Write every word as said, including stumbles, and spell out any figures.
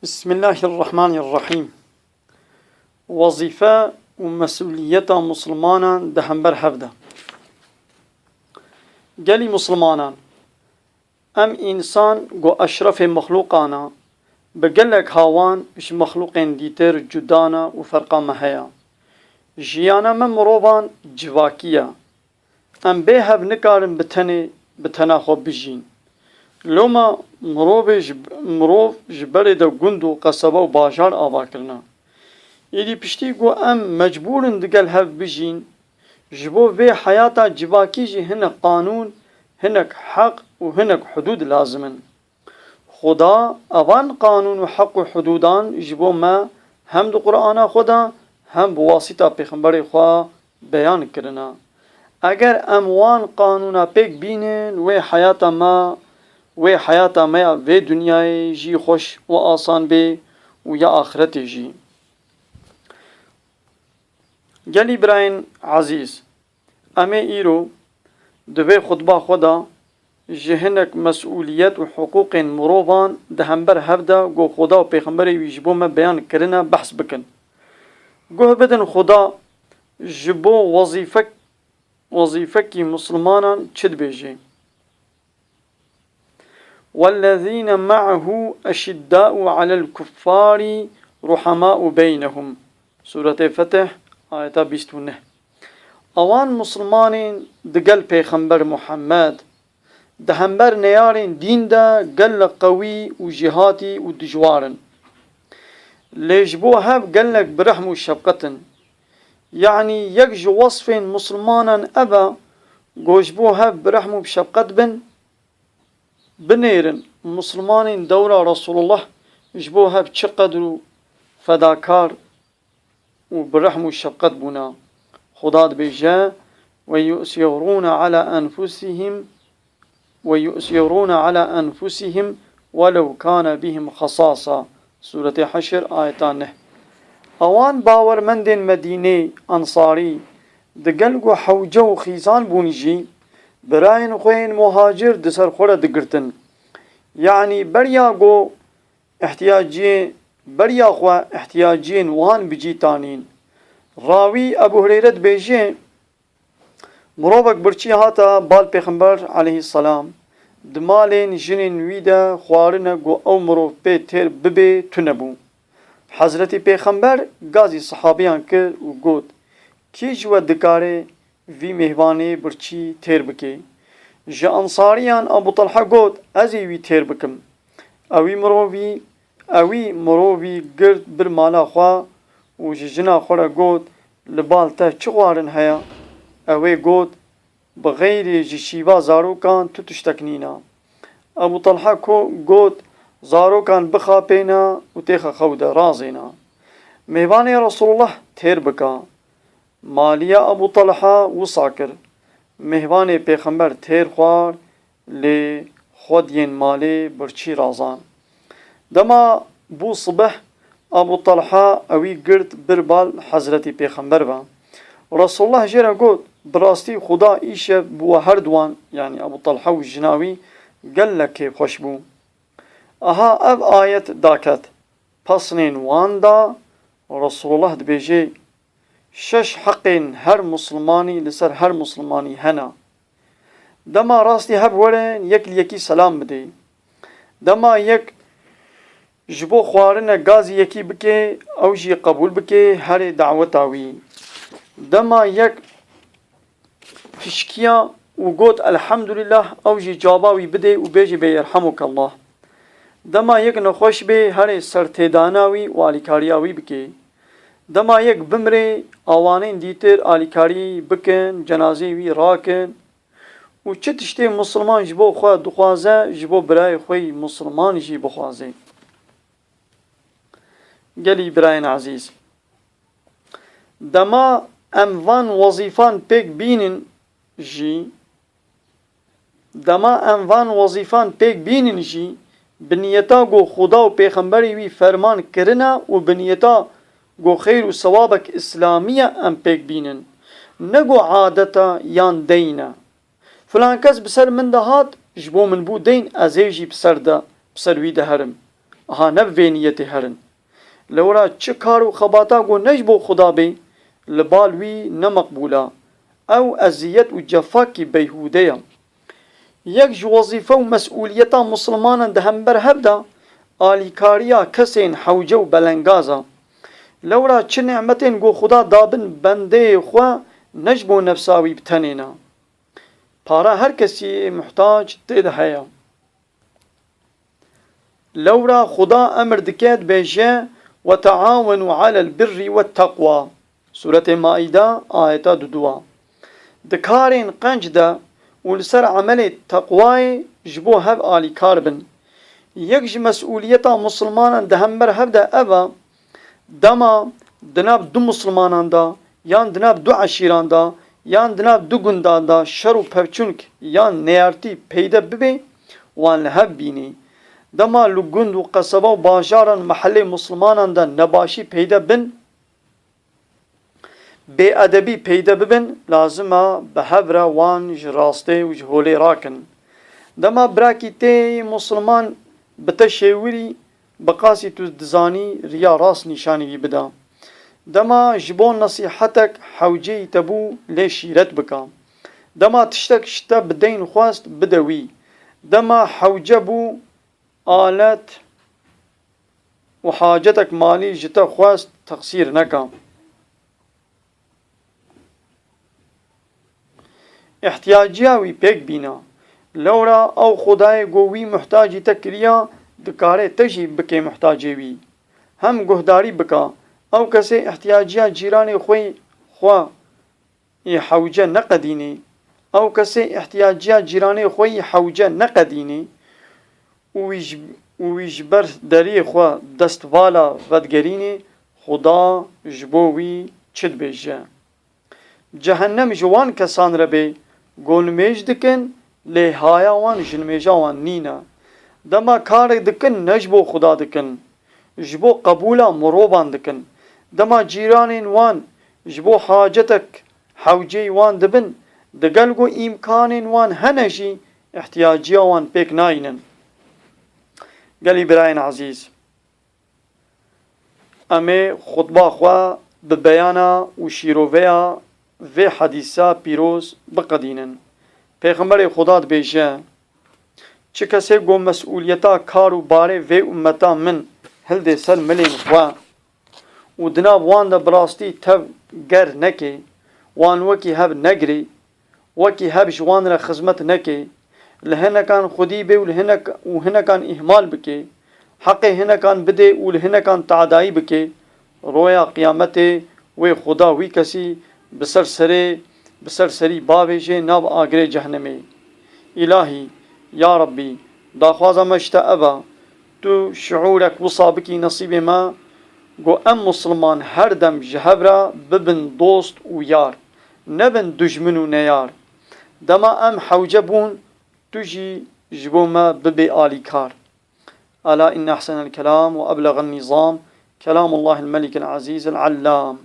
Bismillahirrahmanirrahîm. Wezîfe û mesûliyeta Muslimanan di hember hev de. Gelî Muslimanan, em însan ku eşrefê mexlûqan a, bi gelek hawan ji mexlûqên dîtir cuda ne û ferqa me heye. Jiyana me mirovan civakî ye. Em bê hev nikarin bi tenê, bi tena xwe bijîn. Loma mirovê ji, mirov ji berê de gund û qesebe û bajar ava kirine. Êdî piştî ku em mecbûr in digel hev bijîn, ji bo vê heyata civakî jî hinek qanûn, hinek heq û hinek hudûd lazim in. Xuda evan qanûn û heq û hudûdan ji bo me hem di Qur'ana xwe de hem bi wasîta pêxemberê xwe beyan kirine. Eger em wan qanûna pêk bînin, wê heyata me, wê heyata me ya vê dinyayê jî xweş û asan bê û ya axretê jî. Gelî birayên ezîz, em ê îro di vê xutba xwe de ji hinek mesûliyet û hiqûqên mirovan di hember hev de ku Xuda û Pêxemberê wî ji bo me beyan kirine behs bikin. Guh bidin Xuda ji bo wezîfek-, wezîfekî Muslimanan çi dibêje. والذين معه أشداء على الكفار رحماء بينهم. Sûretê Fetih, ayeta bîst û neh. Ewan Muslimanên digel Pêxember Muhammed, di hember neyarên dîn de gelek qewî û jêhatî û dijwar in. Lê ji bo hev gelek bi rehm û şefqet in. Yanî yek ji wesfên Muslimanan ev e, ku ji bo hev bi rehm û bi şefqet bin, binêrin Muslimanên dewra Resulullah ji bo hev çi qedr û fedakar û bi rehm û şefqet bûne. Xuda dibêje, "Ve yu'sirûne ala enfusihim, ve yu'sirûne ala enfusihim welev kâne bihim xesasa." Sûretê Heşr, ayeta neh. Ewan bawermendên Medînê, Ensarî, digel ku hewce û xîzan bûn jî, birayên xwe yên muhacir di ser xwe re digirtin. Yanî beriya ku ihtiyaciyê, beriya xwe ihtiyaciyên wan bi cî tanîn. Rawî Ebu Hureyre dibêje, mirovek birçî hate bal Pêxember aleyhisselam, di malên jinên wî de xwarine ku ew mirov pê têr bibê tune bû. Hezretî Pêxember gazî sihabiyan kir û got, "Kî ji we dikare vî mêvanê birçî têr bike?" Ji Ensariyan Ebu Talha got, "Ez ê wî têr bikim." Ewî mirovî, ewî mirovî girt bir mala xwe û ji jina xwe re got, "Li bal te çi xwarin heye?" Ew ê got, "Bi xeyrê ji şîva zarokan tu tiştek nîne." Ebu Talha ko got, "Zarokan bixapêne û têxe xew de razêne." Mêvanê Resulullah têr bika. Maliya Ebu Talha wisa kir. Mêvanê Pêxember têr xwar, lê xwediyên malê birçî razan. Dema bû sibeh, Ebu Talha ewî girt bir bal Hezretî Pêxember ve. Resulullah jê re got, "Bi rastî Xuda îşev bi we herduwan, yanî Ebu Talha û jina wî, gelek kêfxweş bû." Aha ev ayet daket. Pesnên wan da Resulullah dibêje, "Şeş heqên her Muslimanî li ser her Muslimanî hene. Dema rastî hev werin, yek li yekî selam bidê. Dema yek ji bo xwarine gazî yekî bike, ew jî qebûl bike, herê daweta wî. Dema yek pişkiya û got, 'Elhamdulillah', ew jî caba wî bidê û bêje, 'Bê yerhamukallah.' Dema yek nexweş bê, herê sertêdana wî û alîkariya wî bike. Dema yek bimrê, awanên dîtir alîkarî bikin, cenazeyê wî rakin. Û çi tiştê Musliman ji bo xwe dixwaze, ji bo birayê xwe yî Musliman jî bixwaze." Gelî birayên ezîz, dema em van wezîfan pêk bînin jî, dema em van wezîfan pêk bînin jî, bi niyeta ku Xuda û Pêxemberê wî ferman kirine û bi niyeta ku xeyr û sewabek îslamî ye em pêk bînin. Ne ku adet e yan deyn e. Filan kes bi ser min de hat, ji bo min bû deyn, ez ê jî bi ser de, bi ser wî de herim. Aha, ne bi vê niyetê herin. Lewra çi kar û xebata ku ne ji bo Xuda bê, li bal wî ne meqbûl a. Ew eziyet û cefakî beyhûde ye. Yek ji wezîfe û mesûliyeta misilmanan di hember hev de alîkariya kesên hewce û belengaz e. Lewra çi nimetên ku Xuda dabin bendeyê xwe ne ji bo nefsa wî bi tenê ne. Para her kesî muhtac tê de heye. Lewra Xuda emir dike, dibêje, "Ve teawenu alel birrî ve teqwa." Sûretê Maîde, ayeta duduwa. Di karên qenc de û li ser emelê teqwayê ji bo hev alîkar bin. Yek ji mesûliyeta misilmanan di hember hev de ev e, dema di nav du misilmanan de yan di nav du eşîran de yan di nav du gundan de şer û pevçûnk yan neyartî peyde bibe, wan li hev bînî. Dema li gund û qeseba û bajaran, mehelê misilmanan de nebaşî peyde bin, bêedebî peyde bibin, lazim e bi hev re wan ji rastê û ji holê rakin. Dema birakî tê misilman bi te şêwirî, bi qasî tu dizanî riya rast nîşanî wî bida. Dema ji bo nesîhetek hewceyî te bû, lê şîret bika. Dema tiştek ji te bi deyn xwest, bide wî. Dema hewce bû, alet û hacetek malî ji te xwest, teqsîr neke. Îhtiyaciya wî pêk bîna. Lewra ew Xwedayê ku wî muhtacî te kiriya, dikare te jî bike muhtacê wî. Hem guhdarî bika, ew kesê îhtiyaciya cîranê xwe xwe yê hewce neqedînê, ew kesê îhtiyaciya cîranê xwe yî hewce neqedînê û wî ji, û wî ji ber deriyê xwe destvala vedigerînê, Xuda ji bo wî çi dibêje? Cehennem ji wan kesan re bê, ku nimêj dikin, lê haya wan ji nimêja wan nîne. Dema karek dikin, ne ji bo Xuda dikin, ji bo qebûla mirovan dikin. Dema cîranên wan ji bo hacetek hewceyî wan dibin, digel ku îmkanên wan hene jî, îhtiyaciya wan pêk nayînin. Gelî birayên ezîz, em ê xutba xwe bi beyana û şîroveya vê hedîsa pîroz biqedînin. Pêxemberê Xuda dibêje, "Çi kesê ku mesûliyeta kar û barê vê ummeta min hildê ser milên xwe û di nav wan de bi rastî tev ger neke, wan wekî hev negirê, wekî hev ji wan re xizmet neke, li hinekan xwedî bê û li hinek, û hinekan îhmal bike, heqê hinekan bide û li hinekan tadayî bike, roya qiyametê wê Xuda wî kesî bi ser serê, bi ser serî bavêje nav agirê cehnemê." Îlahî, ya Rebbî, daxwaza me ji te ev e, tu şiûrek wisa bikî nesîbê me, ku em misilman her dem ji hev re bibin dost û yar, nebin dijmin û neyar. Dema em hewce bûn, tu jî ji bo me bibê alîkar. Ela inne ehsenel kelam ve eblegan nizam, kelamullahil melikil azîzil allam.